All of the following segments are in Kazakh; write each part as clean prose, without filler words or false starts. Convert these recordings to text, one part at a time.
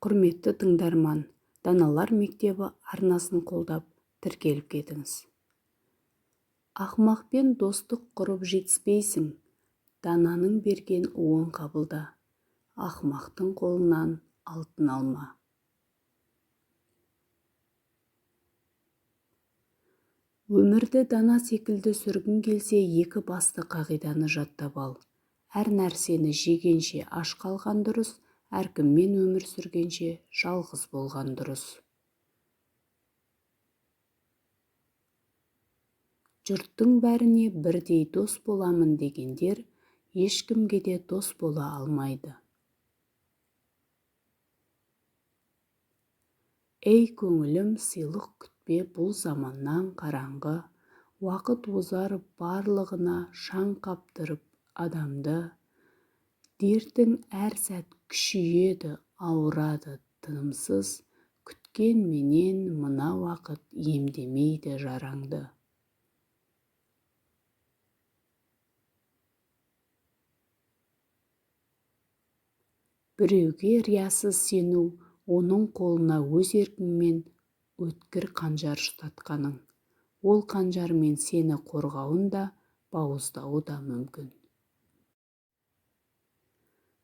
Құрметті тыңдарман, Даналар мектебі арнасын қолдап, тіркеліп кетіңіз. Ақымақпен достық құрып жетіспейсің, дананың берген уын қабылда, ақымақтың қолынан алтын алма. Өмірді дана секілді сүргің келсе, екі басты қағиданы жаттап ал. Әр нәрсені жегенше аш қалған дұрыс, әркіммен өмір сүргенше жалғыз болған дұрыс. Жұрттың бәріне бірдей дос боламын дегендер ешкімге де дос бола алмайды. Ей, көңілім, сыйлық күтпе бұл заманнан қараңғы, уақыт озар барлығына шаң қаптырып адамды. Дертің әр сәт күшейеді, ауырады тынымсыз, күткенменен мына уақыт емдемейді жараңды. Біреуге риясыз сену, оның қолына өз еркіңмен өткір қанжар ұстатқаның. Ол қанжармен сені қорғауын да, бауыздауы да мүмкін.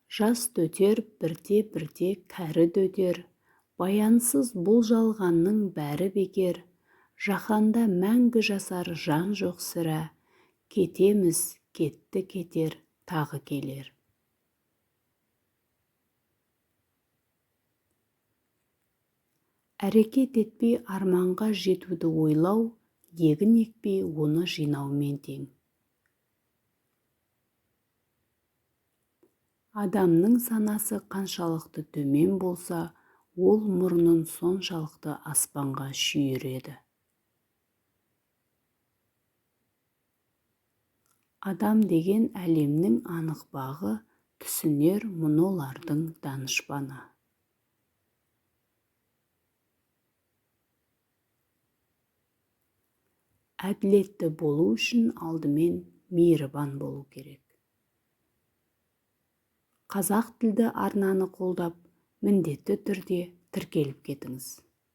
Жас та өтер, бірте-бірте кәрі де өтер, баянсыз бұл жалғанның бәрі бекер, жаһанда мәңгі жасар жан жоқ сірә, кетеміз, кетті кетер, тағы келер. Әрекет етпей арманға жетуді ойлау, егін екпей оны жинаумен тең. Адамның санасы қаншалықты төмен болса, ол мұрнын соншалықты аспанға шүйіреді. Адам деген әлемнің анық бағы, түсінер мұны олардың данышпаны. Әділетті болу үшін алдымен мейірбан болу керек. Қазақ тілді арнаны қолдап, міндетті түрде тіркеліп кетіңіз.